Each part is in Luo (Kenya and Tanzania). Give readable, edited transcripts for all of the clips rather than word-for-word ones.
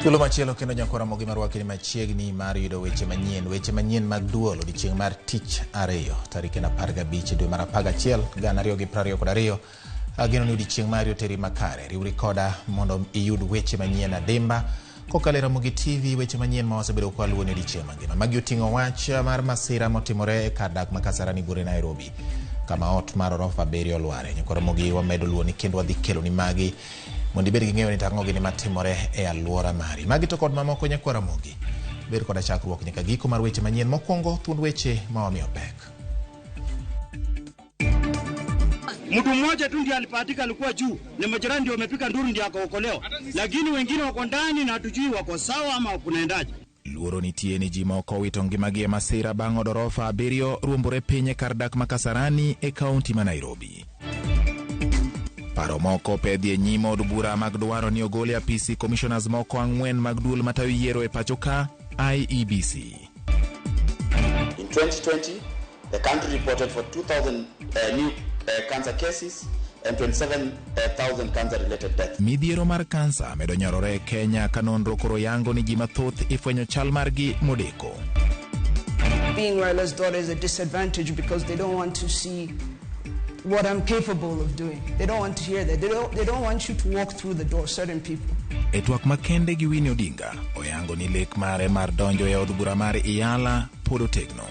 Thuolo machielo kendo nyakwa Ramogi marwaki ni machiegni mar yudo weche manyien, weche manyien mag duol odiochieng' mar tich ariyo tarik en 15 dwe mar 11 2022. Ageno ni odiochieng' mari oteri makare. Riwri koda mondo iyud weche manyien adimba kokalo e Ramogi TV, weche manyien ma wasebedo ka waluwo ni odiochieng' mangima. Magi oting'o wach mar masira motimore e kar dak ma Kasarani buore Nairobi, kama ot mar orofa abiriyo olware. Nyakwa Ramogi wamedo luwo ni kendo wadhi kelo ni magi mondo ibed gi ng'eyo ni tang'o gini matimore e alwora mari. Magi to kod mamoko nyakwa Ramogi. Bed koda chakruok nyaka giko mar weche manyien. Mokwongo thuond weche ma wamiyo pek. Mtu mmoja tu ndiye alipatika, alikuwa juu, ni majirani ndio wamepiga nduru ndio akaokolewa, lakini wengine wako ndani na hatujui wako sawa ama kunaendaje. Luoro nitie ni ji moko owito ngimagi e masira bang' od orofa abiriyo ruombore piny e kar dak ma Kasarani e kaunti ma Nairobi. Paro moko pedhi e nyim od bura mag dwaro ni ogol e apisi commissioners moko ang'wen mag duol matayo yiero e pacho ka IEBC. In 2020, the country reported for 2,000 new cancer cases and 27,000 cancer-related deaths. Midhiero mar kansa medo nyorore e Kenya ka nonro koro yango ni ji mathoth ifwenyo chal margi modeko. Being Raila's daughter is a disadvantage because they don't want to see what I'm capable of doing. They don't want to hear that. They don't want you to walk through the door, certain people. E twak makende gi Winnie Odinga, oyango ni lek mare mar donjo e od bura mar Iyala pod otegno.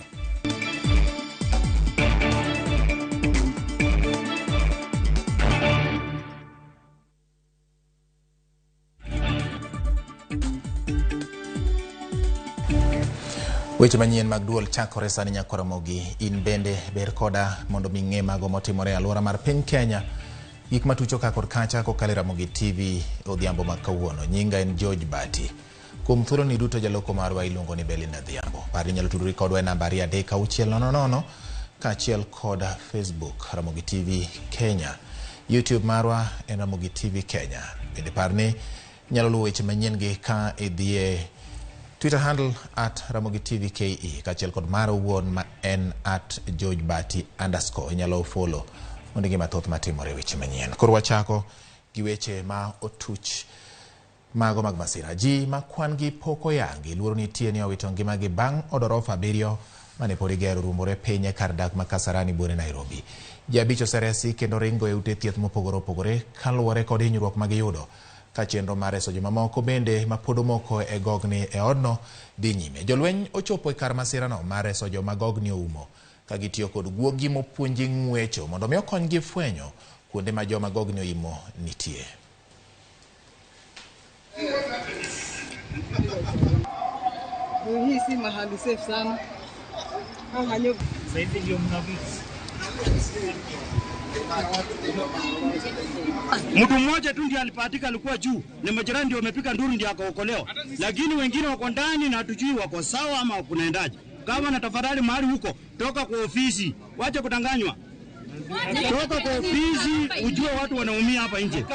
Weche manyien mag duol chakore sani nyakwa Ramogi. In bende ber koda mondo mi ng'e mago motimore e alwora mar piny Kenya. Gik matucho ka kod kacha kokalo e Ramogi TV odhiambo ma kawuono. Nyinga en George Bati. Kuom thuoloni duto jaloko marwa iluongo ni Belinda Dhiambo. Par ni inyalo tudori kodwa e namba 23600 kaachiel kod Facebook Ramogi TV Kenya. YouTube marwa en Ramogi TV Kenya. Bende par ni inyalo luwo weche manyien gi ka idhi e Twitter handle at Ramogi TV KE kaachiel kod mara owuon ma en at George Bati underscore. Inyalo follow mondo ing'e mathoth matimore e weche manyien. Koro wachako gi weche ma otuch mago mag masira. Ji ma kwan gi pok oyangi luoro nitie ni owito ngimagi bang' od orofa abiriyo mane pod igero ruombore piny e kar dak ma Kasarani buore Nairobi. Ji abich oseresi kendo ringo e ute thieth mopogore opogore kaluwore kod hinyruok ma giyudo ka chenro mar reso jomamoko bende ma pod omoko e gogni e odno dhi nyime. Jolweny ochopo e kar masirano mar reso joma gogni oumo ka gitiyo kod guogi mopuonji ng'wecho mondo mi okonygi fwenyo kuonde ma joma gogni oimo nitie. Hii si mahali safe sana. Mtu mmoja tu ndiye alipatika, alikuwa juu, ni majirani ndio wamepiga nduru ndio akaokolewa, lakini wengine wako ndani na hatujui wako sawa ama kunaendaje. Kama na tafadhali mahali huko, toka kwa ofisi, wacha kudanganywa, toka kwa ofisi ujue watu wanaumia hapa nje.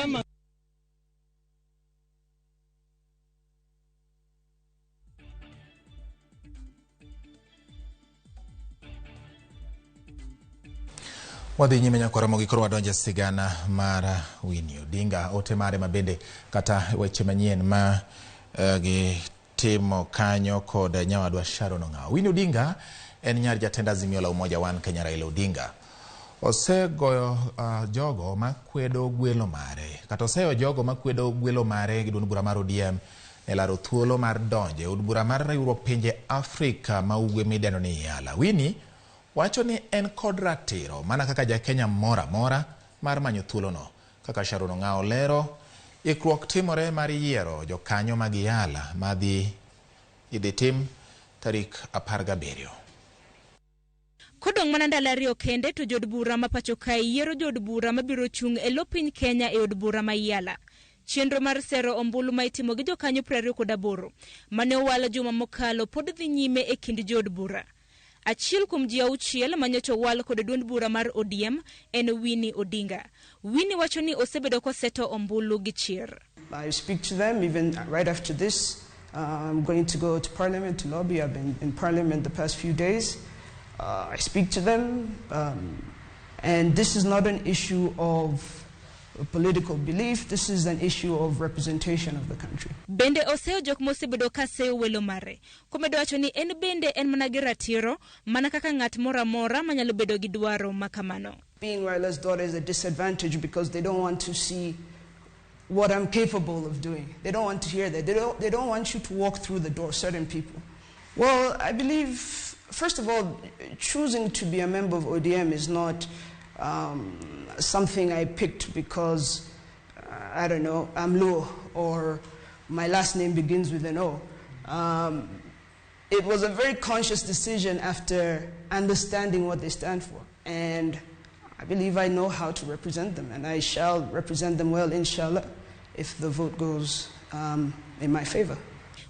Wadhi nyime nyakwa Ramogi koro wadonjo e sigana mar Winnie Odinga, ote mare ma bende kata weche manyien ma gitimo kanyo kod nyawadwa Sharon Ong'awo. Winnie Odinga en nyar jatend Azimio la Umoja One Kenya Raila Odinga. Osegoyo jogo makwedo gwelo mare kata oseyo jogo makwedo gwelo mare gi duond bura mar ODM e laro thuolo mar donjo e od bura mar riwruok pinje Afrika ma ugwe midendo ni IALA. Winnie wacho ni en kod ratiro mana kaka ja Kenya moro amora mar manyo thuolono. Kaka Sharon Ong'awo lero, ikruok timore mar yiero jokanyo mag IALA madhi idhi tim tarik 17. Kodong' mana ndalo ariyo kende to jood bura ma pacho kae yiero jood bura mabiro chung' e lo piny Kenya e od bura ma IALA. Chenro mar sero ombulu ma itimo gi jokanyo 28 mane owal juma mokalo pod dhi nyime e kind jood bura. Achiel kuom ji auchiel ma nyocha owal kod duond bura mar ODM en Winnie Odinga. Winnie wacho ni osebedo koseto ombulu gi chir. I speak to them even right after this. I'm going to go to Parliament to lobby. I've been in Parliament the past few days. I speak to them, and this is not an issue of political belief. This is an issue of representation of the country. Bende oseyo jok mosebedo ka seyo welo mare. Komedo wacho ni en bende en mana gi ratiro mana kaka ng'at moro amora manyalo bedo gi dwaro ma kamano. Being Raila's daughter is a disadvantage because they don't want to see what I'm capable of doing. They don't want to hear that. They don't want you to walk through the door, certain people. Well, I believe, first of all, choosing to be a member of ODM is not something I picked because, I don't know, I'm Luo or my last name begins with an O. It was a very conscious decision after understanding what they stand for. And I believe I know how to represent them, and I shall represent them well, inshallah, if the vote goes in my favor.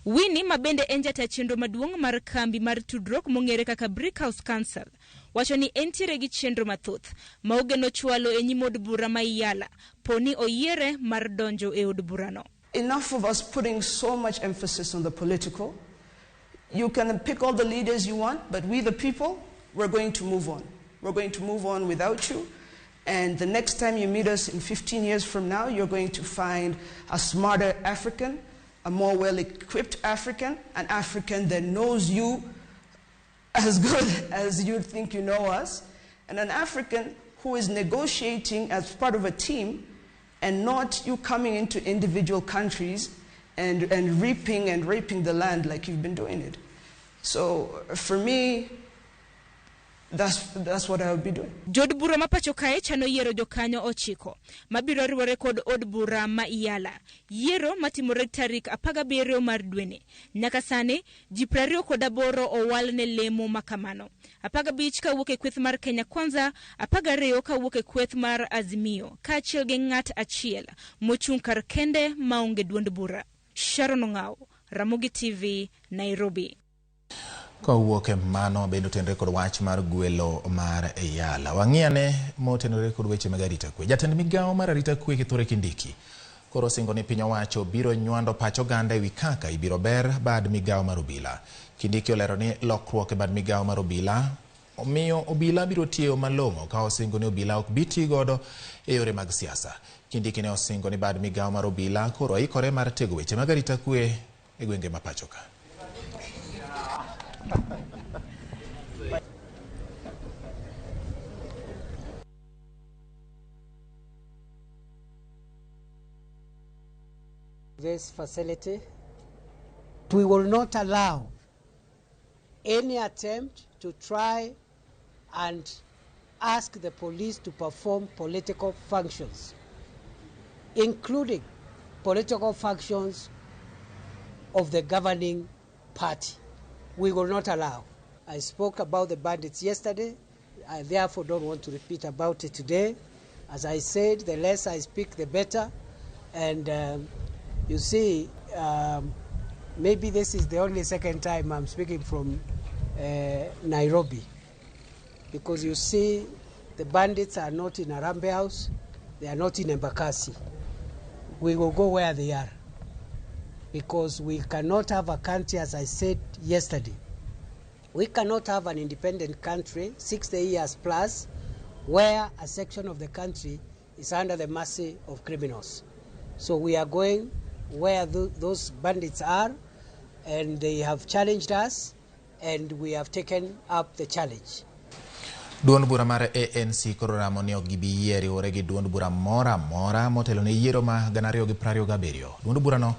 Winnie ma bende en jata chenro maduong' mar kambi mar tudruok mong'ere kaka Brick House Council wacho ni entiere gi chenro mathoth ma ogeno chwalo e nyim od bura ma Iyala poni oyiere mar donjo e od burano. Enough of us putting so much emphasis on the political. You can pick all the leaders you want, but we the people, we're going to move on. We're going to move on without you. And the next time you meet us in 15 years from now, you're going to find a smarter African, a more well-equipped African, an African that knows you as good as you think you know us, and an African who is negotiating as part of a team and not you coming into individual countries and reaping and raping the land like you've been doing it. So for me, that's what I would be doing. Jood bura ma pacho kae chano yiero jokanyo 9 mabiro riwore kod od bura ma Iyala. Yiero matimore tarik 17 mar dweni. Nyaka sani ji 28 owal ne lemo makamano. 15 kawuok e kweth mar Kenya Kwanza, 12 kawuok e kweth mar Azimio, kaachiel gi ng'at achiel mochung' kar kende maonge duond bura. Sharon Ong'aw, Ramogi TV, Nairobi. Kowuok e mano bende otenore kod wach mar gwelo mar Iyala. Wang'iyane motenore kod weche mag arita kwe. Jatend migawo mar arita kwe Kithure Kindiki koro osingo ni piny owacho biro nywando pach oganda ewi kaka ibiro ber bad migawo mar obila. Kindiki olero ni lokruok e bad migawo mar obila omiyo obila biro tiyo malong'o ka osingo ni obila ok bi ti godo e yore mag siasa. Kindiki ne osingo ni bad migawo mar obila koro oikore mar tego weche mag arita kwe e gwenge ma pacho ka. This facility, we will not allow any attempt to try and ask the police to perform political functions, including political functions of the governing party. We will not allow. I spoke about the bandits yesterday. I therefore don't want to repeat about it today. As I said, the less I speak, the better. And you see, maybe this is the only second time I'm speaking from Nairobi, because you see, the bandits are not in Harambee House, they are not in Embakasi. We will go where they are, because we cannot have a country, as I said yesterday, we cannot have an independent country, 60 years plus, where a section of the country is under the mercy of criminals. So we are going where those bandits are, and they have challenged us, and we have taken up the challenge. Duond bura mar ANC koro ramo ni ok gibi yie riwore gi duond bura moro amora motelo ne yiero ma 2027. Duond burano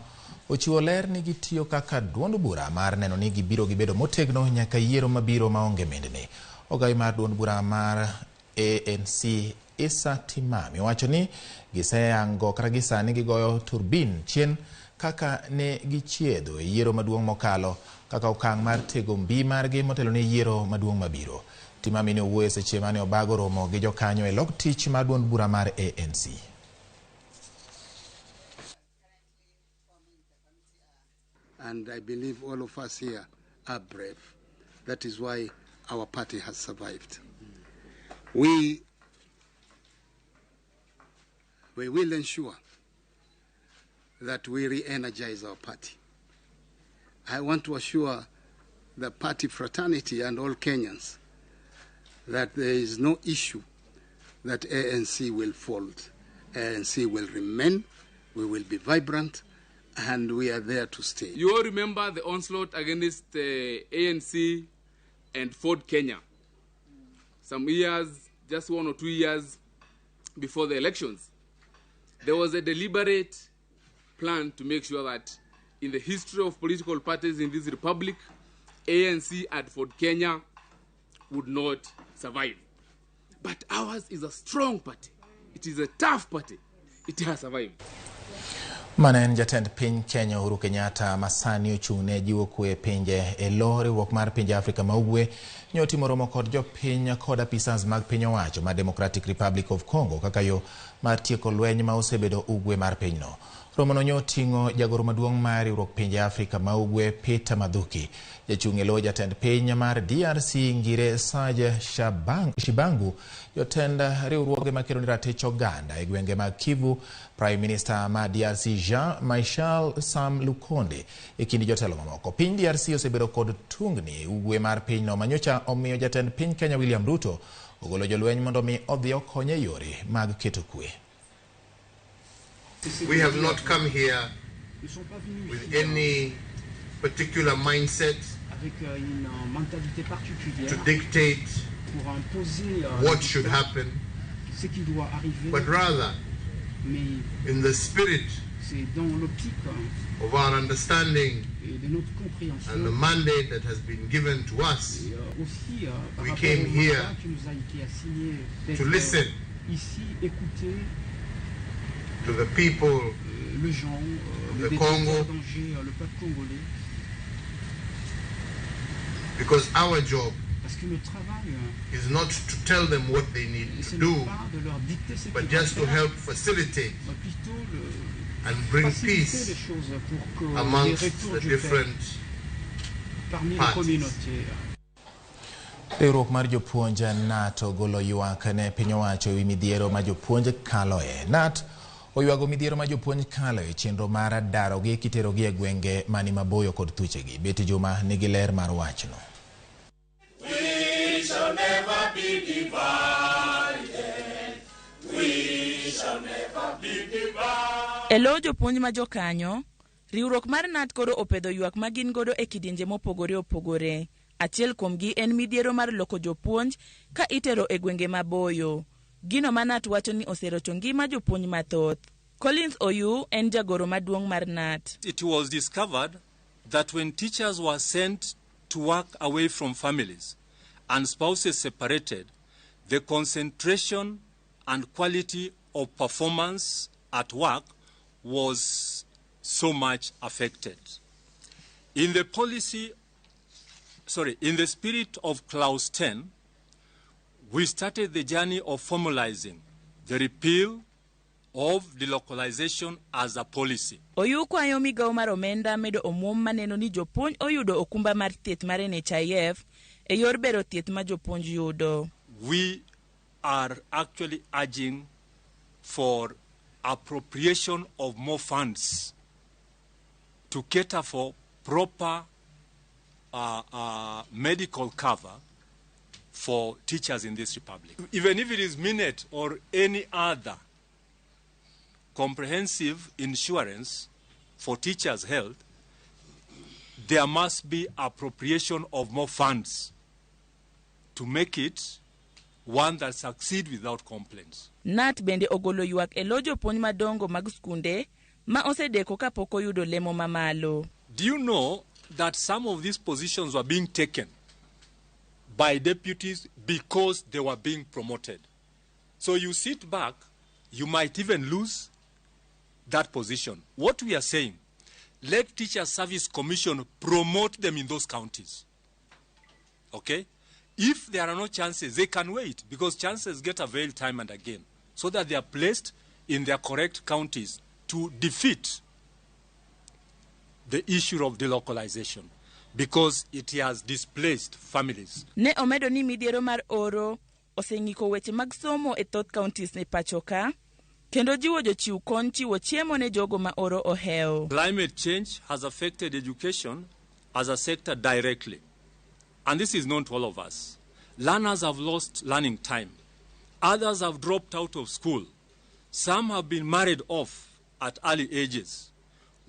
ochiwo ler ni gitiyo kaka duond bura mar neno ni gibiro gibedo motegno nyaka yiero mabiro maonge mindni. Ogai mar duond bura mar ANC Issa Timami owacho ni giseyango kata gisani gigoyo turbin chien kaka ne gichiedho e yiero maduong' mokalo kaka okang' mar tego mbi margi motelo ne yiero maduong' mabiro. Timami ne owuoyo seche mane obago romo gi jokanyo e log tich mar duond bura mar ANC. And I believe all of us here are brave. That is why our party has survived. We will ensure that we re-energize our party. I want to assure the party fraternity and all Kenyans that there is no issue that ANC will fold. ANC will remain, we will be vibrant, and we are there to stay. You all remember the onslaught against the ANC and Ford Kenya. Some years, just 1 or 2 years before the elections, there was a deliberate plan to make sure that in the history of political parties in this republic, ANC and Ford Kenya would not survive. But ours is a strong party. It is a tough party. It has survived. Mano en jatend piny Kenya Uhuru Kenyatta ma sani ochung' ne jiwo kwe e pinje e lo riwruok mar pinje Afrika ma Ugwe nyotimo romo kod jopiny kod apisas mag piny owacho ma Democratic Republic of Congo kaka yo mar tieko lweny ma osebedo ugwe mar pinyno. Romono nyoting'o jagoro maduong' mar riwruok pinje Afrika ma Ugwe Peter Mathuki, jachung' e lo jatend piny mar DRC Ngire Serge Tshibangu, jotend riwruoge makedo ne ratich oganda e gwenge mag Kivu, Prime Minister ma DRC Jean-Michel Sam Lukonde e kind jotelo mamoko. Piny DRC osebedo kod tungni ugwe mar pinyno manyocha omiyo jatend piny Kenya William Ruto ogolo jolweny mondo mi odhi okony e yore mag keto kwe. We have not come here with any particular mindset to dictate what should happen, but rather in the spirit of our understanding and the mandate that has been given to us, we came here to listen to the people of the Congo, because our job is not to tell them what they need to do, but just to help facilitate and bring peace amongst the different parties. Riwruok mar jopuonj KNUT ogolo ywak ne piny owacho ewi midhiero ma jopuonj kaloe. KNUT oywago midhiero ma jopuonj kaloe chenro mar darogi kiterogi e gwenge mani maboyo kod thuchegi. Betty Juma nigi ler mar wachno. We shall never be divided. We shall never be divided. E lo jopuonj ma jokanyo, riwruok mar KNUT koro opedho ywak ma gin godo e kidienje mopogore opogore. Achiel kuomgi en midhiero mar loko jopuonj ka itero e gwenge maboyo. Gino ma KNUT wacho ni oserocho ngima jopuonj mathoth. Collins Oyu en jagoro maduong' mar KNUT. It was discovered that when teachers were sent to work away from families and spouses separated, the concentration and quality of performance at work was so much affected. In the spirit of Clause 10, we started the journey of formalizing the repeal of delocalization as a policy. Oyu kwayo migawo mar omenda medo omuom maneno ni jopuonj oyudo okumba mar thieth mar NHIF e yor bero thieth ma jopuonj yudo. We are actually urging for appropriation of more funds to cater for proper medical cover for teachers in this republic. Even if it is Minet or any other comprehensive insurance for teachers' health, there must be appropriation of more funds to make it one that succeeds without complaints. KNUT bende ogolo ywak e lo jopuonj madongo mag skunde ma osedeko kapok oyudo lemo mamalo. Do you know that some of these positions were being taken by deputies because they were being promoted? So you sit back, you might even lose that position. What we are saying, let Teacher Service Commission promote them in those counties. Okay? If there are no chances, they can wait, because chances get availed time and again, so that they are placed in their correct counties to defeat the issue of delocalization, because it has displaced families. Ne omedo ni midhiero mar oro oseng'iko weche mag somo e thoth counties e pachoka, kendo jiwo jochiw kony chiwo chiemo ne jogo ma oro ohewo. Climate change has affected education as a sector directly, and this is known to all of us. Learners have lost learning time. Others have dropped out of school. Some have been married off at early ages.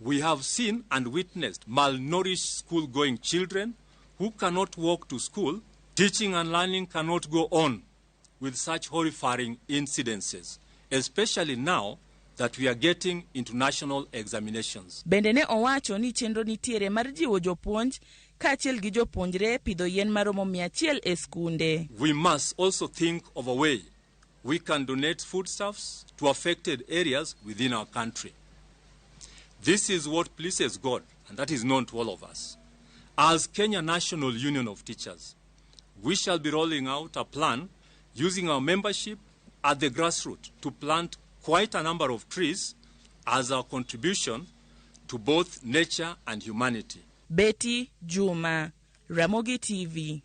We have seen and witnessed malnourished school-going children who cannot walk to school. Teaching and learning cannot go on with such horrifying incidences, especially now that we are getting into national examinations. Bende ne owacho ni chenro nitiere mar jiwo jopuonj kaachiel gi jopuonjre pidho yien maromo 100 e skunde. We must also think of a way we can donate foodstuffs to affected areas within our country. This is what pleases God, and that is known to all of us. As Kenya National Union of Teachers, we shall be rolling out a plan using our membership at the grassroots to plant quite a number of trees as our contribution to both nature and humanity. Betty Juma, Ramogi TV.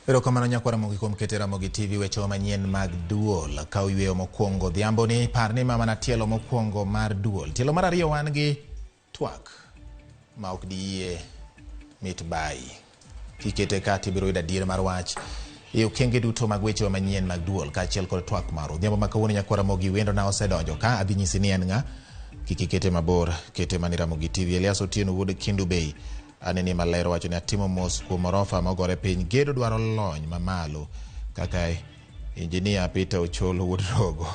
Erokamano nyakwar Ramogi kuom kete Ramogi TV weche manyien mag duol. Ka oyweyo mokwongo odhiambo ni par ni mama na tielo mokwongo mar duol. Tielo mar ariyo wan gi twak ma ok diyie mit bayi. Kikete ka tibiro yudo adier mar wach e okenge duto mag weche manyien mag duol kaachiel kod twak mar odhiambo ma kawuono. Nyakwar Ramogi wendo na osedonjo ka adhi nyisi ni en ng'a. Kik ikete mabor, kete mani Ramogi TV. Elias Otieno wuod Kendu Bay aneni maler wacho ni atimo mos kuom orofa mogore piny. Gedo dwaro lony mamalo kaka injinia Peter Ocholo wuod Rogo.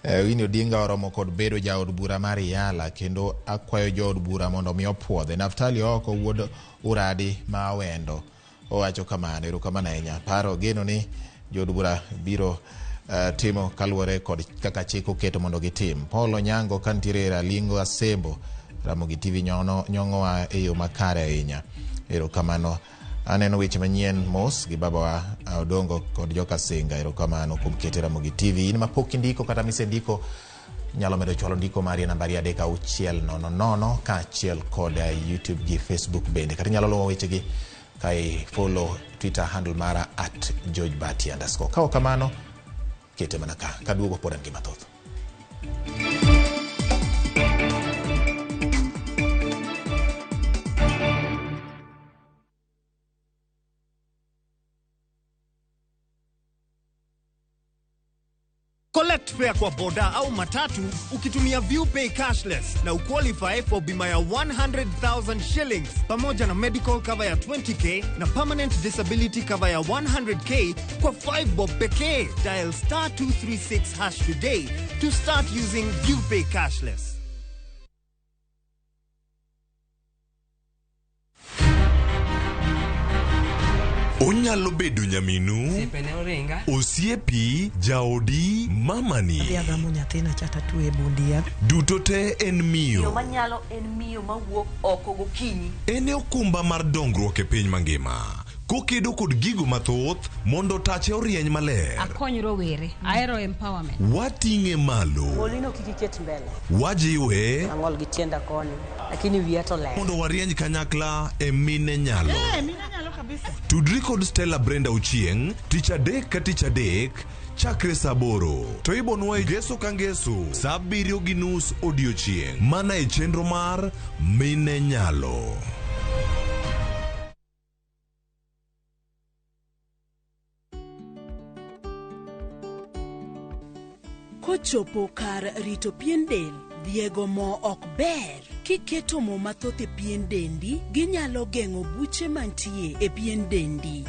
Winnie Odinga oromo kod bedo jaod bura mar Yala kendo akwayo jood bura mondo mi opuodhe. Naftali Oko wuod Uradi ma Awendo owacho kamano. Erokamano ahinya. Paro geno ni jood bura biro timo kaluwore kod kaka chik oketo mondo gitim. Paul Onyango kantiere e Ralingo Asembo Ramogi TV nyong'owa e yo makare ahinya. Erokamano. Aneno weche manyien mos gi babawa Odongo kod joka Singa. Erokamano kuom kete Ramogi TV. In mapok indiko kata misendiko nyalo medo chwalo ndiko mari e nambari 3600 kaachiel kod YouTube gi Facebook bende. Kata inyalo luwo wechegi ka i follow Twitter handle mara @GeorgeBati_. Ka ok kamano, kete mana ka. Kaduogo pod an gi mathoth. Collect fare kwa boda au matatu ukitumia ViewPay cashless na uqualify for bima ya 100,000 shillings pamoja na medical cover ya 20k na permanent disability cover ya 100k kwa 5 bob pekee. Dial star 236 hash today to start using ViewPay cashless. Onyalo bedo nyaminu, osiepi, jaodi, mamani. Adhi agamo nyathina cha tatwe e bund yath. Duto te en miyo. Miyo manyalo en miyo mawuok oko gokinyi. En e okumba mar dongruok e piny mangima. Kokedo kod gigo mathoth mondo tache orieny maler. Akony rowere, ahero empowerment. Wating'e malo. Ng'olino kik iket mbele. Wajiwe. Ang'ol gi tienda koni, lakini wiya to ler. Mondo warieny kanyakla e mine nyalo. Mine nyalo kabisa. Tudri kod Stella Brenda Ochieng' tich adek ka tich adek chakre saa 8 to ibonwa e ngeso ka ngeso saa 7:30 odiochieng' mana e chenro mar Mine Nyalo. Kochopo kar rito pien del, dhiego mo ok ber. Kiketo mo mathoth e pien dendi, ginyalo geng'o buche mantie e pien dendi.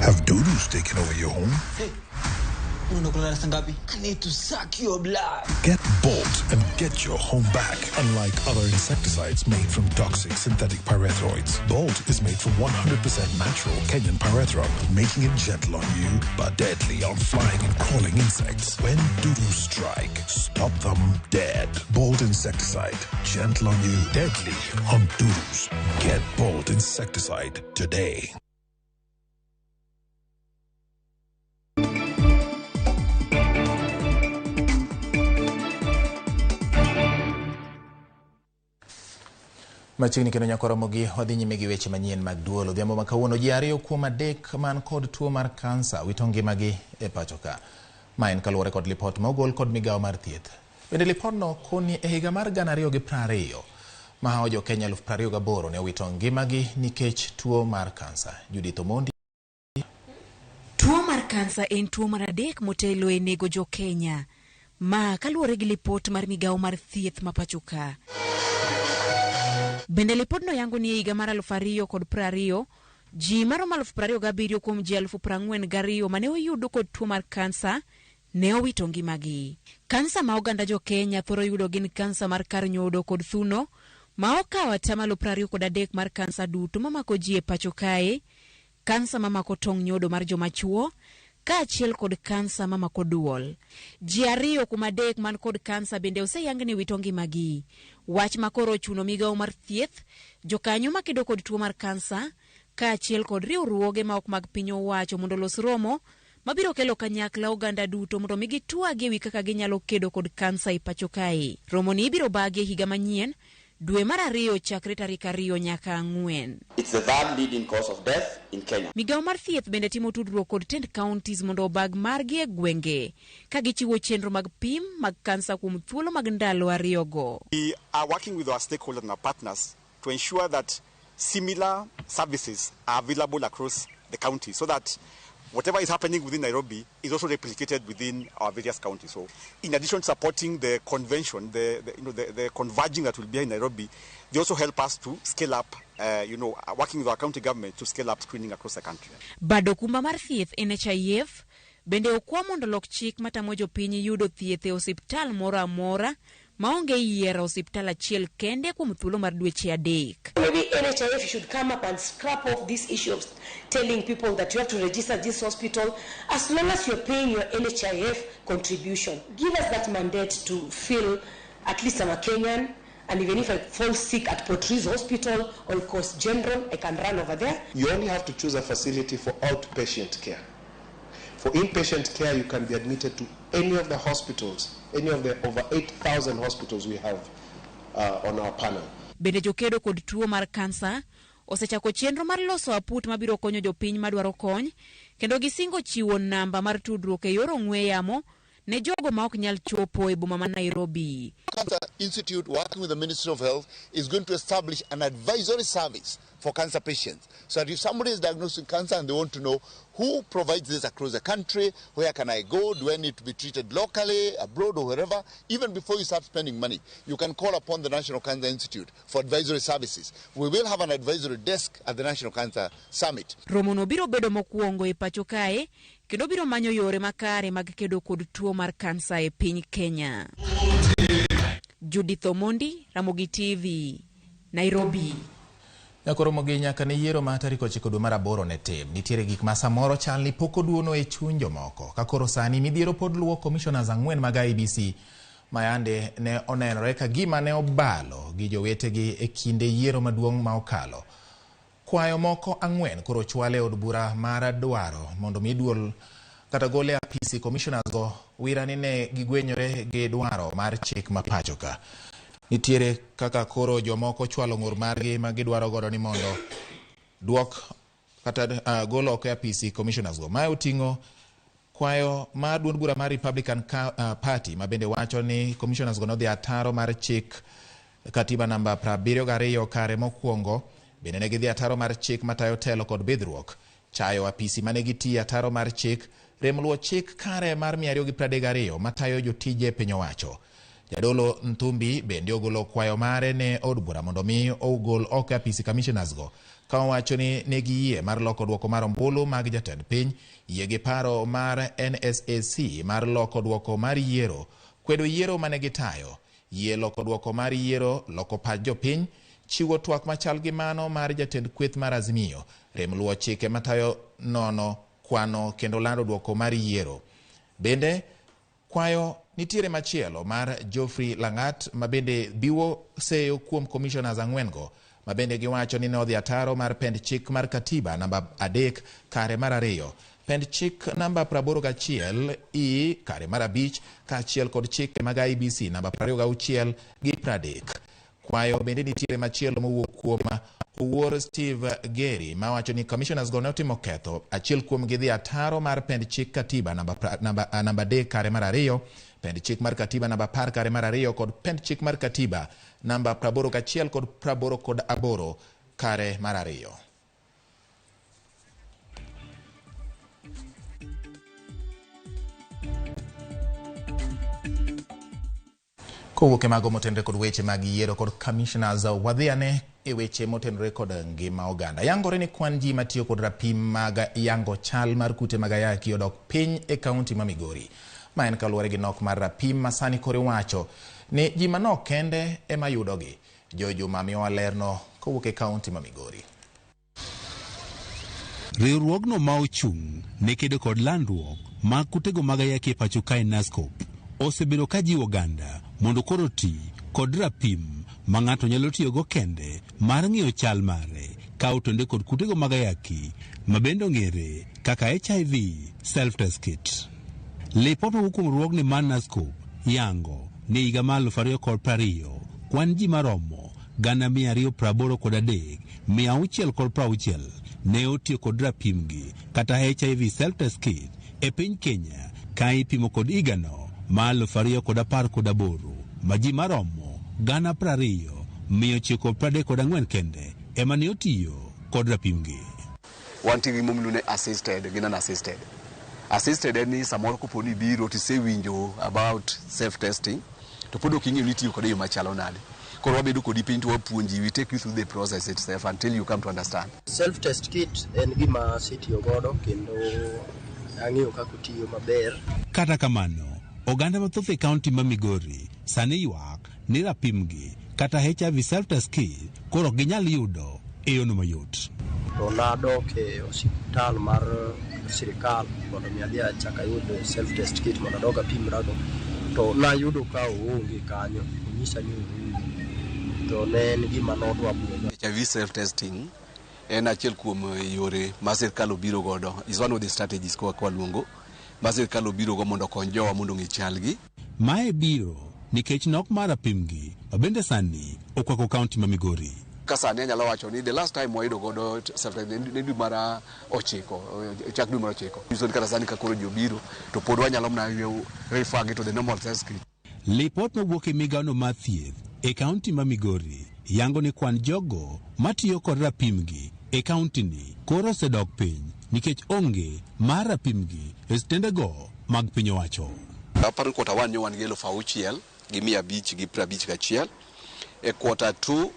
Have dudus taken over your home? Hey, I need to suck your blood. Get Bolt and get your home back. Unlike other insecticides made from toxic synthetic pyrethroids, Bolt is made from 100% natural Kenyan pyrethrum, making it gentle on you but deadly on flying and crawling insects. When dudus strike, stop them dead. Bolt insecticide, gentle on you, deadly on dudus. Get Bolt insecticide today. Machiegni kendo nyakwar Ramogi wadhi nyime gi weche manyien mag duol. Odhiambo ma kawuono ji 2 kuom 3 man kod tuo mar kansa wito ngimagi e pacho ka. Ma en kaluwore kod lipot ma ogol kod migawo mar thieth. Bende lipodno koni e higa mar 2020 mahawo jo Kenya 28,000 ne owito ngimagi nikech tuo mar kansa. Judith Omondi. Tuo mar kansa en tuo mar adek motelo e nego jo Kenya. Ma kaluwore gi lipot mar migawo mar thieth ma pacho ka. Bende lipodno yango ni e higa mar 2020 ji maromo 27,000 kuom ji 42,000 mane oyudo kod tuo mar kansa ne owito ngimagi. Kansa ma oganda jo Kenya thoro yudo gin kansa mar kar nyodo kod thuno ma okawo atamalo 23 mar kansa duto mamako ji e pacho kae, kansa mamako tong' nyodo mar joma chuo, kaachiel kod kansa mamako duol. Ji 2 kuom 3 man kod kansa bende oseyang ni wito ngimagi. Wach ma koro ochuno migawo mar thieth, jokanyo makedo kod tuo mar kansa, kaachiel kod riwruoge ma ok mag piny owacho mondo olos romo mabiro kelo kanyakla oganda duto mondo mi gitwag ewi kaka ginyalo kedo kod kansa e pacho kae. Romoni ibiro bagi e higa manyien dwe mar 2 chakre tarik 2 nyaka 4. It's the third leading cause of death in Kenya. Migawo mar thieth bende timo tudruok kod tend counties mondo obag margi e gwenge ka gichiwo chenro mag pim mag kansa kuom thuolo mag ndalo 2 go. We are working with our stakeholders and our partners to ensure that similar services are available across the county so that whatever is happening within Nairobi is also replicated within our various counties. So in addition to supporting the convention, the converging that will be in Nairobi, they also help us to scale up, working with our county government to scale up screening across the country. Bado kumba mar thieth NHIF bende okwa mondo lok chik matamo jopiny yudo thieth e osiptal moro amora maonge yiero osiptal achiel kende kuom thuolo mar dweche 3. Maybe NHIF should come up and scrap off this issue of telling people that you have to register this hospital as long as you're paying your NHIF contribution. Give us that mandate to feel at least I'm a Kenyan, and even if I fall sick at Portrees Hospital or Coast General, I can run over there. You only have to choose a facility for outpatient care. For inpatient care, you can be admitted to any of the hospitals, any of the over 8,000 hospitals we have on our panel. Bende jokedo kod tuo mar kansa osechako chenro mar loso aput mabiro konyo jopiny madwaro kony, kendo gisingo chiwo namba mar tudruok e yor ong'we yamo ne jogo ma ok nyal chopo e boma ma Nairobi. Cancer Institute, working with the Ministry of Health, is going to establish an advisory service for cancer patients, so that if somebody is diagnosed with cancer and they want to know who provides this across the country, where can I go, do I need to be treated locally, abroad or wherever, even before you start spending money, you can call upon the National Cancer Institute for advisory services. We will have an advisory desk at the National Cancer Summit. Romono biro bedo mokwongo e pacho kae, kendo biro manyo yore makare mag kedo kod tuo mar kansa e piny Kenya. Judith Omondi, Ramogi TV, Nairobi. Nyakoromogi nyaka ne yiero ma tarik 9 dwe mar 8 ne tim. Nitiere gik ma samoro chal ni pok oduono e chuny jomoko. Ka koro sani midhiero pod luwo commissioners 4 mag IEBC ma yande ne onenore ka gima ne obalo gi jowetegi e kinde yiero maduong' ma okalo. Kwayo moko 4 koro chwale od bura mar dwaro mondo mi duol kata gole apisi commissioners go wira ni ne gigwenyore gi dwaro mar chik ma pacho ka. Nitiere kaka koro jomoko chwalo ng'ur margi ma gidwaro godo ni mondo duok kata gol oko e apisi commissioners go. Mae oting'o kwayo mar duond bura mar Republican Party ma bende wacho ni commissioners go nodhi ataro mar chik katiba namba 72 kare mokwongo. Bende ne gidhi ataro mar chik matayo telo kod bidhruok, chayo apisi mane gitiye ataro mar chik, rem luwo chik kare mar 232 matayo jotije piny owacho. Jadolo Nthumbi bende ogolo kwayo mare ne od bura mondo mi ogol oko e apisi commissioners go, ka owacho ni ne giyie mar loko duoko mar ombulu mag jatend piny, yie gi paro mar NSAC mar loko duoko mar yiero, kwedo yiero mane gitayo, yie loko duoko mar yiero, loko pach jopiny, chiwo twak machal gi mano mar jatend kweth mar Azimio, rem luwo chike matayo nono kwano kendo lando duoko mar yiero. Bende kwayo nitiere machielo mar Geoffrey Langat ma bende biwo seyo kuom commissioners 4 go ma bende giwacho ni ne odhi ataro mar pend chik mar katiba namba 3 kare mar 2, pend chik namba 81 e kare mar 5 kaachiel kod chike mag IEBC namba 26 gi 30. Kwayo bende nitiere machielo mowuok kuom Owuor Steve Geri mawacho ni commissioners go ne otimo ketho. Achiel kuom gi dhi ataro mar pend chik katiba namba 3 kare mar 2, pend chik mar katiba namba 10 kare mar 2 kod pend chik mar katiba namba 81 kod 88 kare mar 2. Kowuok e mago motenore kod weche mag yiero kod commissioners, wadhi ane e weche motenore kod ngima oganda. Yangore ni kwan ji matiyo kod rapim mag yango chal mar kute mag ayaki odok piny e kaunti ma Migori. Ma en kaluwore gi nok mar rapim ma sani koro iwacho ni ji manok kende ema yudogi. Joy Juma miyowa lerno kowuok e kaunti ma Migori. Riwruogno ma ochung' ne kedo kod landruok mag kutego mag ayaki e pacho kae NASCOP osebedo ka jiwo oganda mondo koro ti kod rapim ma ng'ato nyalo tiyogo kende mar ng'iyo chal mare ka otonde kod kutego mag ayaki ma bende ong'ere kaka HIV self-test kit. Lipot mowuok kuom riwruogni mar NASCOP yango ni higa mar 2020 kwan ji maromo 283,660 ne otiyo kod rapimgi kata HIV self-test kit e piny Kenya ka ipimo kod higano ma 2018 ma ji maromo 20,934 kende ema ne otiyo kod rapimgi. Wantie gi gimomiluongo ni assisted gi non-assisted. Assisted en ni samoro kopo ni ibiro tisewinjo about self testing to pod ok ing'eyo ni itiyo kode e yo machalo nade. Koro wabedo kodi piny to wapuonji, we take you through the process itself until you come to understand. Self test kit en gima asetiyo godo kendo ang'eyo kaka otiyo maber. Kata kamano, oganda mathoth e kaunti ma Migori sani ywak ni rapimgi kata HIV self test kit koro ok ginyal yudo e yono mayot. To nadok e osiptal mar sirikal mondo mi adhi achak ayud self test kit mondo adog apimrago. To nayudo ka oonge kanyo, onyisa ni orumo. To ne en gima nodwa buoga. HIV self testing en achiel kuom yore ma sirikal obiro godo, is one of the strategies kwa kwaluongo ma sirikal obiro go mondo okony jowa mondo ong'e chalgi. Mae biro nikech nok mar rapimgi ma bende sani okwako kaunti ma Migori. Ka sani anyalo wacho ni the last time wayudo godo self testing ne dwe mar 9, chak dwe mar 9. Nyiso ni kata sani ka koro ji obiro to pod wanyalo mana refer gi to the normal test kit. Lipot mowuok e migawono mar thieth e kaunti ma Migori yango ni kwan jogo matiyo kod rapimgi e kaunti ni koro osedok piny nikech onge mar rapimgi e osiptendego mag piny owacho. Aparo ni quarter 1 nyo wan gi 6,551. E quarter 2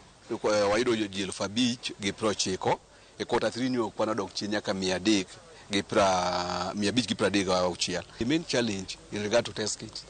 wayudo ji 5,090. E quarter 3 nyo kwan odok chien nyaka 536. The main challenge in regard to test kits,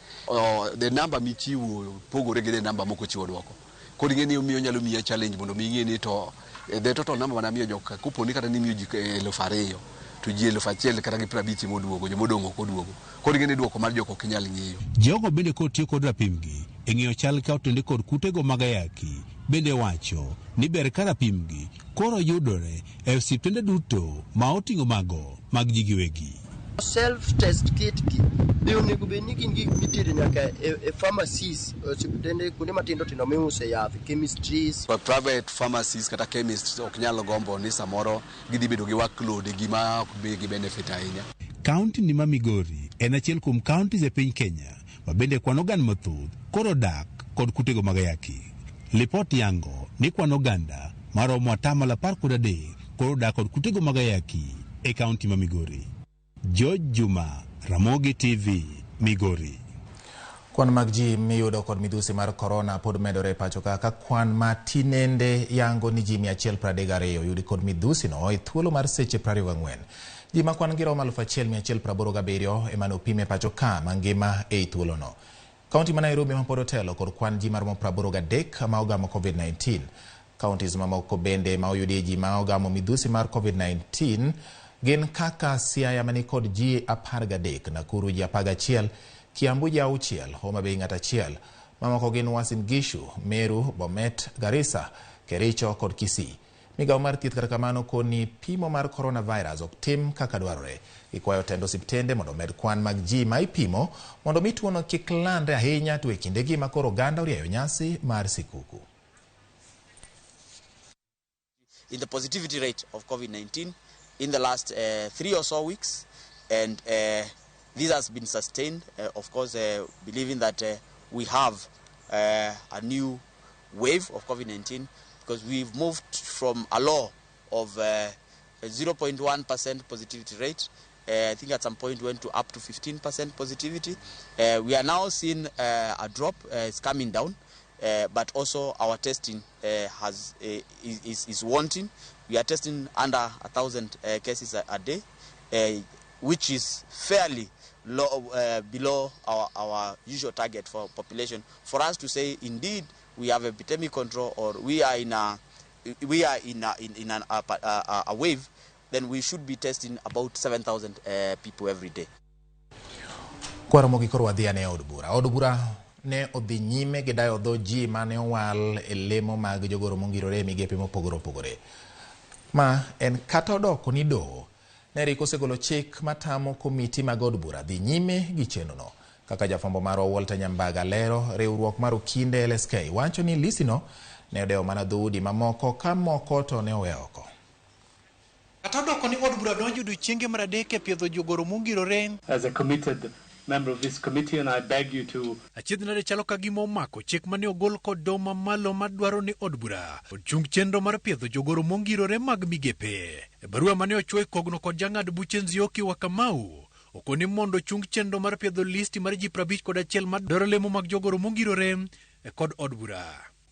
the number michiwo pogore gi the number mok ochiwo duoko. Koro ing'e ni omiyo nyalo miya challenge mondo mi ing'e ni to the total number manamiyo joka kopo ni kata nimiyo ji 2,000 to ji 1,000 kata gi 50 moduogo, jomodong' ok oduogo. Koro ing'e ni duoko mar jok ok inyal ng'eyo. Jogo bende kotiyo kod rapimgi e ng'iyo chal ka otende kod kutego mag ayaki bende wacho ni ber ka rapimgi koro yudore e osiptende duto ma oting'o mago mag ji giwegi. Self test kit gi be onego bed ni gin gik mitere nyaka e pharmacies, osiptende kuonde matindo tindo miuse yath, chemistries. But private pharmacies kata chemists ok nyal gombo ni samoro gidhi bedo gi workload gima ok be gi benefit ahinya. Kaunti ni ma Migori en achiel kuom counties e piny Kenya ma bende kwan oganda mathoth koro dak kod kutego mag ayaki. Lipot yango ni kwan oganda maromo 13% koro dak kod kutego mag ayaki e kaunti ma Migori. George Juma, Ramogi TV, Migori. Kwan mag ji miyudo kod midhusi mar korona pod medore e pacho ka kwan ma tinende yango ni ji 132 oyudi kod midhusi no e thuolo mar seche 24. Ji ma kwan gi romo 1187 ema nopim e pacho ka mangima e thuolo no. Kaunti ma Nairobi ma pod otelo kod kwan ji maromo 83 ma ogamo COVID-19. Counties mamoko bende ma oyudie ji ma ogamo midhusi mar COVID-19 gin kaka Siaya mani kod ji 13, Nakuru ji 11, Kiambu ji 6, Homa Bay ng'at achiel. Mamoko gin Uasin Gishu, Meru, Bomet, Garissa, Kericho kod Kisii. Migawo mar thieth kata kamano koni pimo mar coronavirus ok tim kaka dwarore. Gikwayo tend osiptende mondo omed kwan mag ji ma ipimo mondo mi tuono kik landre ahinya to e kindegi ma koro oganda orieyo nyasi mar sikuku. in the positivity rate of COVID-19 in the last 3 or so weeks, and this has been sustained, of course, believing that we have a new wave of COVID-19, because we've moved from a low of 0.1% positivity rate. I think at some point went to up to 15% positivity. We are now seeing a drop. It's coming down, but also our testing is wanting. We are testing under 1,000 cases a day, which is fairly low, below our usual target for population. For us to say indeed we have epidemic control, or we are in a wave, then we should be testing about 7,000 people every day. Kwaromo gi koro wadhi ane e od bura. Od bura ne odhi nyime gi dayo dho ji mane owal e lemo mag jogoro mongirore e migepe mopogore opogore. Ma en kata odoko ni doho ne rik osegolo chik matamo komiti mag od bura dhi nyime gi chenrono. Kaka jafwambo marwa Walter Nyambaga lero, riwruok mar Okinde LSK wacho ni lisino ne odewo mana dhoudi mamoko ka moko to ne owe oko. Kata odoko ni od bura donjo odiechienge mar adek e piedho jogoro mongirore. As a committed member of this committee, and I beg you to... Achiedh nade chalo ka gima omako chik mane ogol kod doho mamalo madwaro ni od bura ochung chenro mar piedho jogoro mongirore mag migepe. E barua mane ochwo kogno kod jang'ad buche Nzioki wa Kamau, okoni mondo ochung chenro mar piedho listi mar ji 51 madwaro lemo mag jogoro mongirore kod od bura.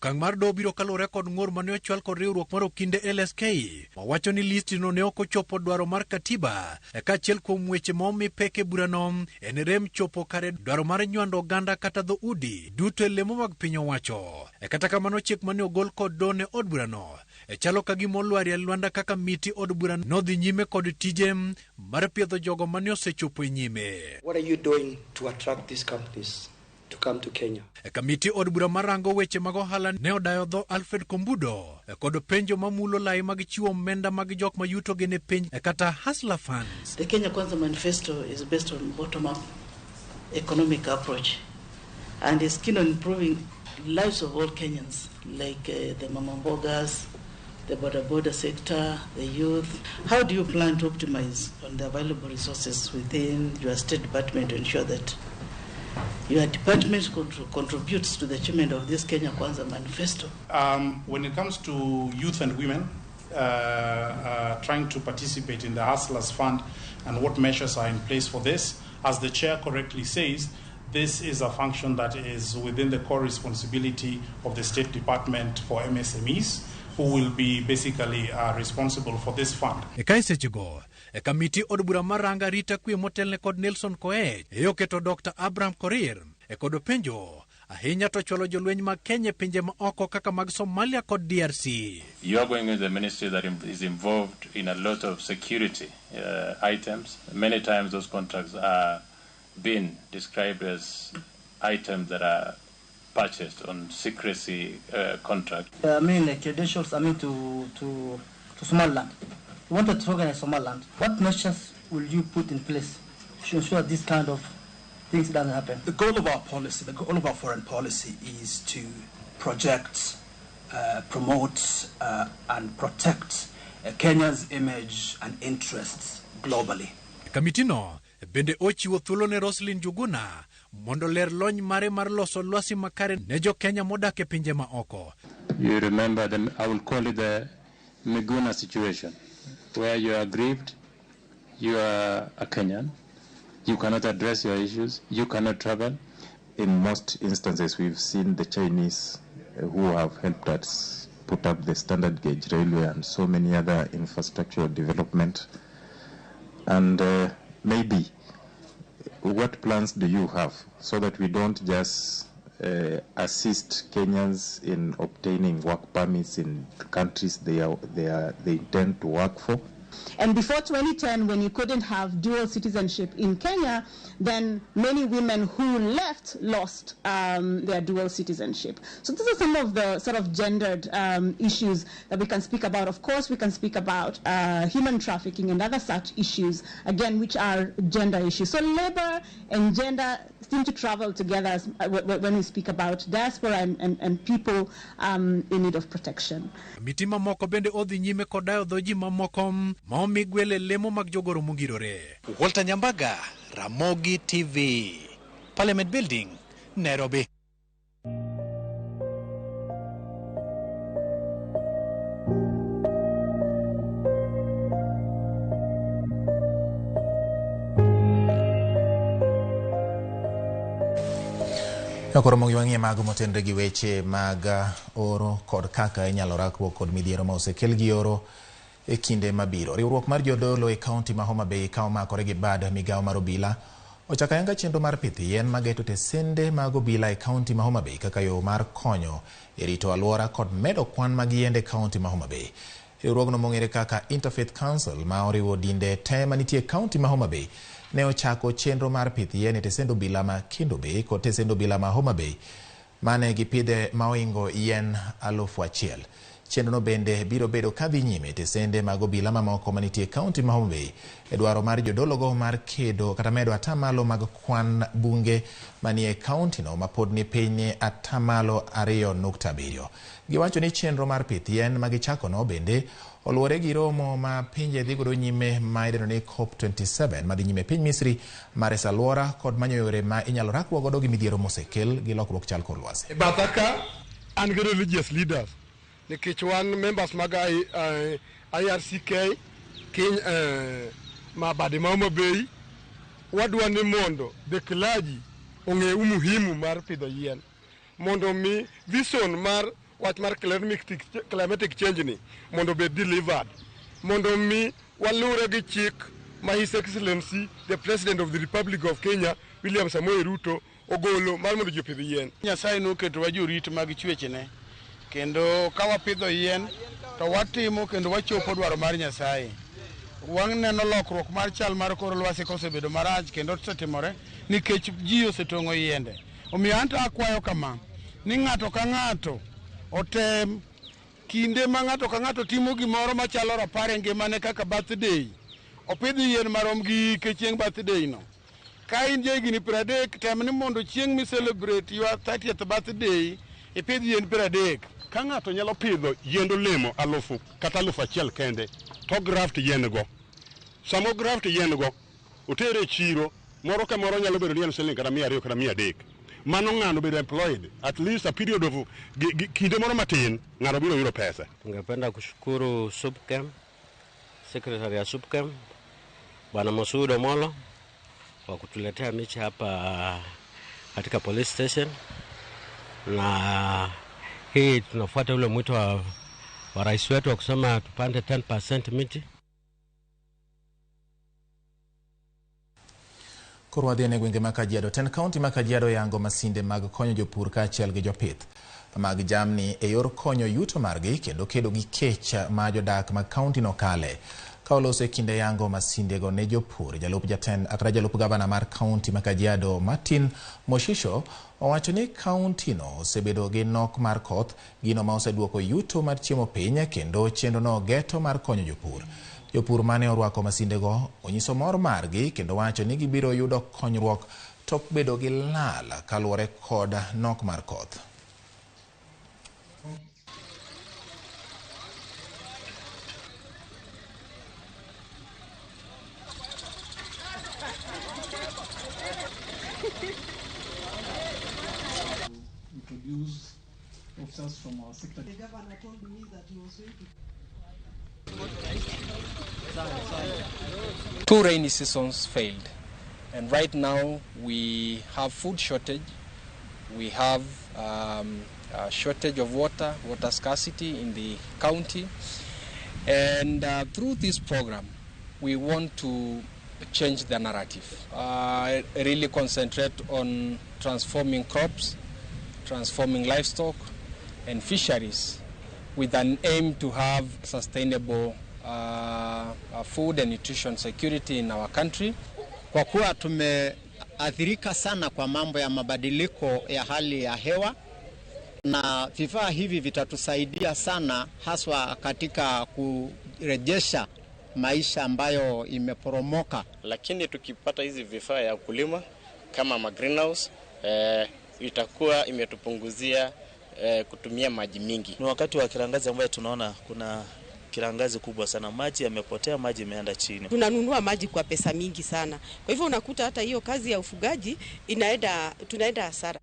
Okang' mar doho biro kaluwore kod ng'ur mane ochwal kod riwruok mar Okinde LSK mawacho ni listino ne ok ochopo dwaro mar katiba, kaachiel kuom weche ma omi pek e burano en rem chopo kare dwaro mar nywando oganda kata dhoudi duto e lemo mag piny owacho. Kata kamano chik mane ogol kod doho ne od burano chalo ka gima olwarie lwanda kaka miti od bura nodhi nyime kod tije mar piedho jogo mane osechopo e nyime. What are you doing to attract these companies to come to Kenya? Kamiti od bura marango weche mag ohala ne odayo dho Alfred Kombudo kod penjo mamulo lai mag chiwo omenda mag jok ma yuto gi ne piny kata Hustler Funds. The Kenya Kwanza Manifesto is based on bottom-up economic approach and is keen on improving lives of all Kenyans, like the mamambogas, the border sector, the youth. How do you plan to optimize on the available resources within your state department to ensure that your department contributes to the achievement of this Kenya Kwanza Manifesto? When it comes to youth and women trying to participate in the Hustlers Fund and what measures are in place for this, as the chair correctly says, this is a function that is within the core responsibility of the State Department for MSMEs, who will be basically responsible for this fund. E sechego, kamiti od bura maranga arita kwe motelne kod Nelson Koech e oketo Dr. Abraham Korir e kod penjo ahinya to chwalo jolweny mag Kenya e pinje ma oko kaka mag Somalia kod DRC. You are going into the ministry that is involved in a lot of security items. Many times those contracts are being described as items that are purchased on secrecy contract. I mean, the credentials, I mean, to Somaliland. You wanted to organize Somaliland. What measures will you put in place to ensure this kind of things doesn't happen? The goal of our policy, the goal of our foreign policy is to project, promote, and protect Kenya's image and interests globally. Kamitino bende ochiwo thuolo ne Roslyn Njuguna mondo ler lony mare mar loso lwasi makare ne jo Kenya modak e pinje ma oko. You remember the, I will call it the Miguna situation, where you are aggrieved, you are a Kenyan, you cannot address your issues, you cannot travel. In most instances, we've seen the Chinese who have helped us put up the standard gauge railway and so many other infrastructural development. And maybe, what plans do you have so that we don't just assist Kenyans in obtaining work permits in countries they intend to work for, And before 2010, when you couldn't have dual citizenship in Kenya, then many women who left lost their dual citizenship. So these are some of the sort of gendered issues that we can speak about. Of course, we can speak about human trafficking and other such issues, again, which are gender issues. So labor and gender seem to travel together as, when we speak about diaspora and people in need of protection. Komiti mamoko bende odhi nyime kod dayo dho ji mamoko ma omi gwel e lemo mag jogoro mongirore. Walter Nyambaga, Ramogi TV, Parliament Building, Nairobi. Koro mogi wang'iye mago motenre gi weche mag oro kod kaka inyalo rakruok kod midhiero ma osekel gi oro e kinde mabiro. Riwruok mar jodolo e kaunti ma Homa Bay ka omakore gi bad migawo mar obila ochako ayanga chenro mar pith yien mageto tesende mag obila e kaunti ma Homa Bay kaka yo mar konyo e rito alwora kod medo kwan mag yiende e kaunti ma Homa Bay. Riwruogno mong'ere kaka Interfaith Council ma oriwo dinde te manitie e kaunti ma Homa Bay ne ochako chenro mar pith yien e tesend obila ma Kendu Bay kod tesend obila ma Homa Bay mane gipidhe ma ohingo yien 1000. Chenrono bende biro bedo kadhi nyime e tesende mag obila mamoko manitie e kaunti ma Homa Bay e dwaro mar jodologo mar kedo kata medo atamalo mag kwan bunge manie kauntino ma pod ni piny atamalo 2.7. Giwacho ni chenro mar pith yien ma gichakono bende oluwore gi romo ma pinje dhi godo nyime ma idendo ni COP27 madhi nyime e piny Misri mar reso alwora kod manyo yore ma inyalo rakruok godo gi midhiero mosekel gi lokruok chal kor lwasi. E batha ka an gi religious leaders nikech wan members mag IRCK Keny ma bade ma Homa Bay, wadwa ni mondo the clergy ong'e umuhimu mar pidho yien mondo mi vision mar wach mar climatic change ni mondo obed delivered, mondo mi walure gi chik ma His Excellency the President of the Republic of Kenya William Samoei Ruto ogolo mar mondo ji opidh yien. Nyasaye noketowa jorit mag chwechne kendo ka wapidho yien to watimo kendo wachopo dwaro mar Nyasaye. Waneno lokruok mar chal mar kor lwasi kosebedo marach kendo osetimore nikech ji osetong'o yiende. Omiyo anto akwayo kama ni ng'ato ka ng'ato otem kinde ma ng'ato ka ng'ato timo gimoro machalo rapar e ngimane kaka birthday, opidh yien marom gi hike chieng' birthday no. Ka in jahigni 30, tem ni mondo chieng' mi celebrate your 30th birthday ipidh yien 30. Ka ng'ato nyalo pidho yiend olemo 1000 kata 1000 kende to graft yien go. Sama graft yien go otere e chiro moro ka moro nyalo bedo ni en siling kata 200 kata 300. Mano ng'ano bedo employed at least a period of kinde moro matin ng'ano biro yudo pesa. Tungependa kushukuru SUPKEM, secretary ya SUPKEM Bwana Mosud Omolo kwa kutuletea miche hapa katika police station, na hii tunafuata ule mwito wa rais wetu wa kusema tupande 10% miti. Koro wadhi e gwenge ma Kajiado. Ten kaunti ma Kajiado yango masinde mag konyo jopur kaachiel gi jopith mag jamni e yor konyo yuto margi kendo kedo gi kech ma jodak mag kaunti no kale. Ka oloso e kinde yango masindego ne jopur, jalup jatend kata jalup gavana mar kaunti ma Kajiado Martin Moshisho owacho ni kaunti no osebedo gi nok mar koth, gino ma oseduoko yuto mar chiemo piny kendo chenrono geto mar konyo jopur. Jopur mane orwako masindego onyiso mor margi kendo wacho ni gibiro yudo konyruok tok bedo gi lal kaluwore kod nok mar koth. Introduce officers from our sector. The governor told me that he was going to 2 rainy seasons failed, and right now we have food shortage, we have a shortage of water, water scarcity in the county, and through this program we want to change the narrative, really concentrate on transforming crops, transforming livestock and fisheries with an aim to have sustainable food and nutrition security in our country. Kwa kuwa tumeathirika sana kwa mambo ya mabadiliko ya hali ya hewa, na vifaa hivi vitatusaidia sana haswa katika kurejesha maisha ambayo imeporomoka. Lakini tukipata hizi vifaa ya kulima kama ma greenhouse, itakuwa imetupunguzia kutumia maji mingi. Ni wakati wa kiangazi ambayo tunaona kuna kiangazi kubwa sana, maji yamepotea, maji imeenda chini. Tunanunua maji kwa pesa mingi sana. Kwa hivyo unakuta hata hiyo kazi ya ufugaji tunaenda hasara.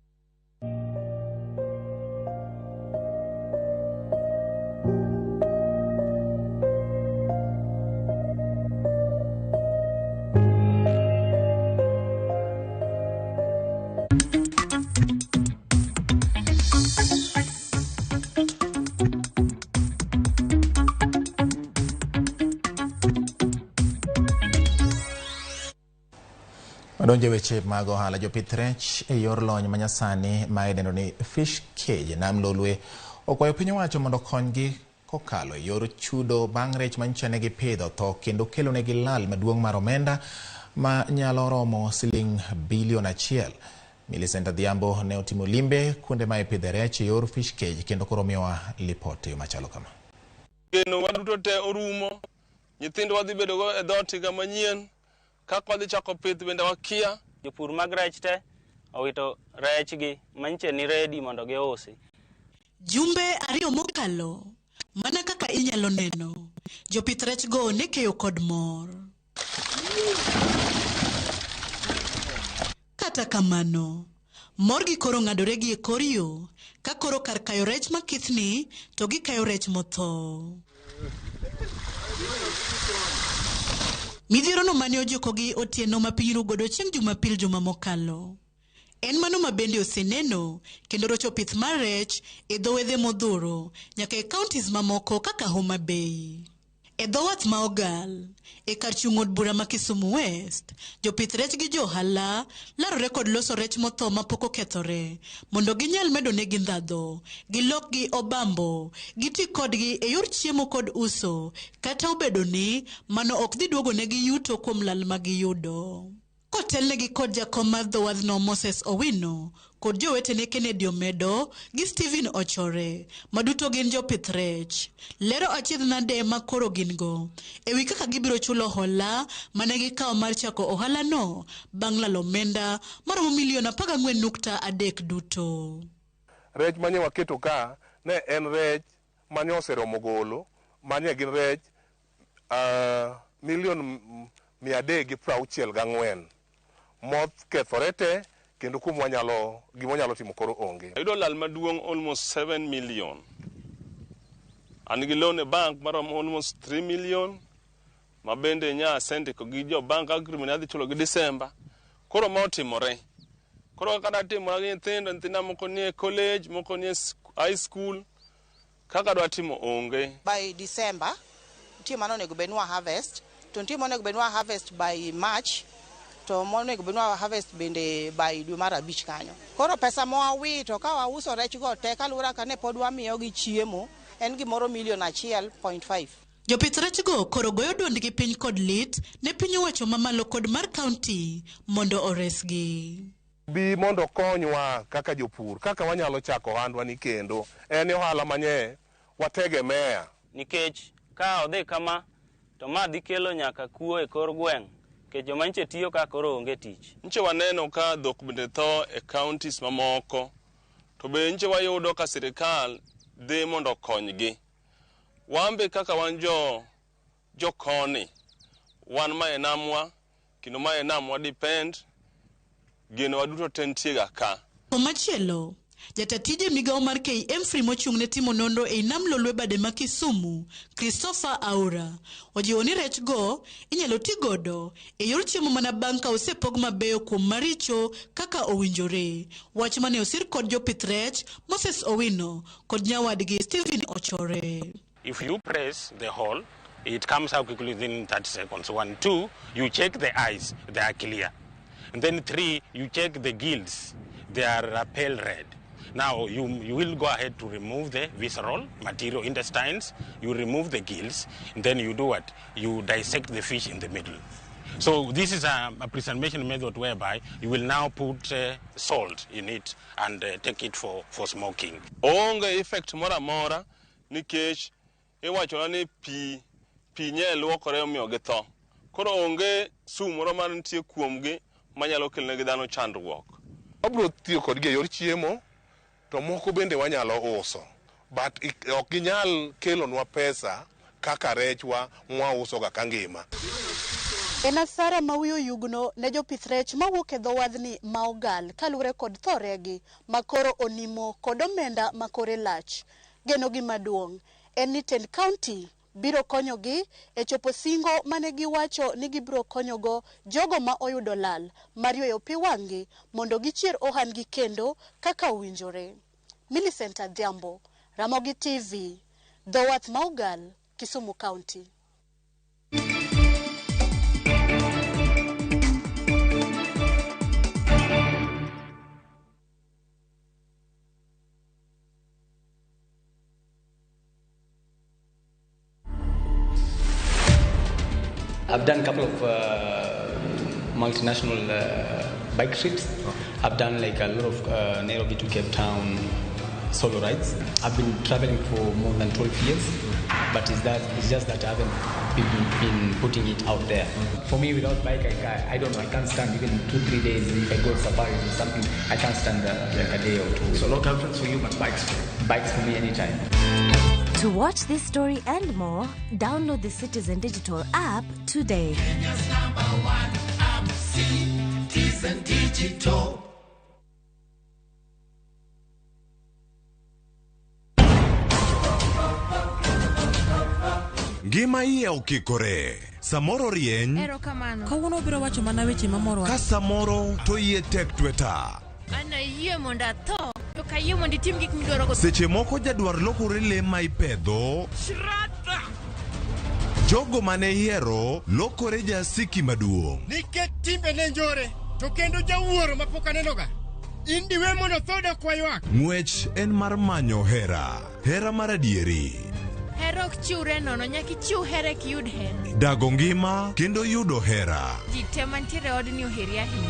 Wadonje weche mag ohala. Jopith rech e yor lony manyasani ma idendo ni fish cage Nam Lolwe okwayo piny owacho mondo okonygi kokalo e yor chudo bang' rech manyicha ne gipidho tho kendo kelo negi lal maduong' mar omenda ma nyalo romo siling bilion 1. Millicent Adhiambo ne otimo limbe kuonde ma ipidhe rech e yor fish cage kendo koro miyowa lipot e yo machalo kama. Geno waduto te orumo, nyithindo wadhi bedogo e dhoot higa manyien. Kaka wadhi chako pith bende wakia. Jopur mag rech te owito rechgi manyiche ni redi mondo giusi. Jumbe ariyo mokalo, mana kaka inyalo neno, jopith rech go ne keyo kod mor. Kata kamano, morgi koro ng'adore gi e kor yo, ka koro kar kayo rech makithni to gikayo rech motho. Midhiero no mane ojukogi otieno ma piny rugodo chieng' Jumapil juma mokalo. En mano ma bende oseneno kendo rocho pith mar rech e dho wedhe modhuro nyaka e counties mamoko kaka Homa Bay. E dho wath ma Ogal, e kar chung' od bura ma Kisumu West, jopith rech gi jo ohala larore kod loso rech motho mapok okethore mondo ginyal medo negi ndhadho, gilokgi obambo, giti kodgi e yor chiemo kod uso, kata obedo ni mano ok dhi duogo negi yuto kuom lal ma giyudo. Kotelnegi kod jakom mar dho wadhno Moses Owino kod jowetene Kennedy Omedo gi Stephen Ochore, ma duto gin jopith rech, lero achiedh nade ma koro gin go ewi kaka gibiro chulo hola mane gikawo mar chako ohalano bang' lalo omenda maromo milion 14.3 duto. Rech manye waketo ka ne en rech manye oseromo golo, manye gin rech milion 364 moth kethore te kendo kum wanyalo gima wanyalo timo koro onge. Ayudo lal maduong' almost 7 million. An gi loan e bank maromo almost 3 million ma bende nya asendiko gi jo bank agreement adhi chulo gi December. Koro ma otimore. Koro kaka datimora gi nyithindo, nyithinda moko nie college, moko nie high school, kaka dwa timo onge. By December, nitie mano onego bed ni wa harvest, to nitie monego bed ni wa harvest by March, to monego bed ni wa harvest bende by dwe mar 5 kanyo. Koro pesa mwawito ka wauso rech go te kaluwore ka ne pod wamiyogi chiemo en gimoro milion 1.5. Jopith rech go koro goyo duondgi piny kod lit ne piny owacho mamalo kod mar kaunti mondo oresgi. Bi mondo konywa kaka jopur, kaka wanyalo chako ohandwa ni kendo en ohala manye wategemea. Nikech ka odhi kama to ma dhi kelo nyaka kuo e kor gweng', nikech joma nyiche tiyo ka koro onge tich. Nyiche waneno ka dhok bende tho e counties mamoko, to be nyiche wayudo ka sirikal dhi mondo okonygi. Wan be kaka wan jo koni, wan ma e namwa, kendo ma e namwa depend, geno waduto te nitie ga ka. Komachielo, jatatije migawo mar KMFRI mochung' ne timo nonro ei Nam Lolwe bade ma Kisumu, Christopher Aura, ojiwo ni rech go inyalo ti godo e yor chiemo mana bang' ka osepog mabeyo kuom maricho kaka owinjore. Wach mane osir kod jopith rech Moses Owino kod nyawadgi Stephen Ochore. If you press the hole, it comes out quickly within 30 seconds. 1, 2, you check the eyes, they are clear. And then 3, you check the gills, they are pale red. Now, you will go ahead to remove the visceral material, intestines, you remove the gills, and then you do what? You dissect the fish in the middle. So this is a preservation method whereby you will now put salt in it and take it for smoking. Onge effect moro amora nikech iwachona ni pi nye luokore omiyo githo. Koro onge sum moro mantie kuomgi manyalo kelonegi dhano chandruok. Wabiro tiyo kodgi e yor chiemo, to moko bende wanyalo uso. But ok ginyal kelonwa pesa kaka rechwa mwausoga ka ngima. En asara ma wiyo yugno ne jopith rech mawuok e dho wadhni ma Ogal kaluwore kod thoregi ma koro onimo kod omenda ma kore lach. Genogi maduong' en ni tend kaunti biro konyogi e chopo singo mane giwacho ni gibiro konyogo jogo ma oyudo lal mar yweyo pi wang'gi mondo gichier ohandgi kendo kaka owinjore. Millicent Adhiambo, Ramogi TV, dho wath ma Ogal, Kisumu County. I've done a couple of multinational bike trips. I've done like a lot of Nairobi to Cape Town solo rides. I've been traveling for more than 12 years, but it's just that I haven't been putting it out there. For me, without bike, I don't know, I can't stand even 2-3 days. If I go safari or something, I can't stand like a day or two. So no girlfriends for you, but bikes for you. Bikes for me anytime. To watch this story and more, download the Citizen Digital app today. Kenya's number one app, Citizen Digital. Ngima iye okikore. Samoro rieny. Erokamano. Kawuono obiro wacho mana weche mamoro. Ka samoro to iye tek tweta. An ayie mondo atho. To ka ayie mondo itim gik midwaro go. Seche moko jadwar lokore le ma ipedho. Shradha. Jogo mane ihero lokore jasiki maduong'. Nikech timbe ne njore, to kendo jawuoro mapok anenoga. In diwe mondo tho dok waywak. Ng'wech en mar manyo hera. Hera mar adieri. Hera ok chiwre nono, nyaka ichiw hera kiyud hera. Dago ngima kendo yudo hera. Ji te mantiere e odni oheri ahinya.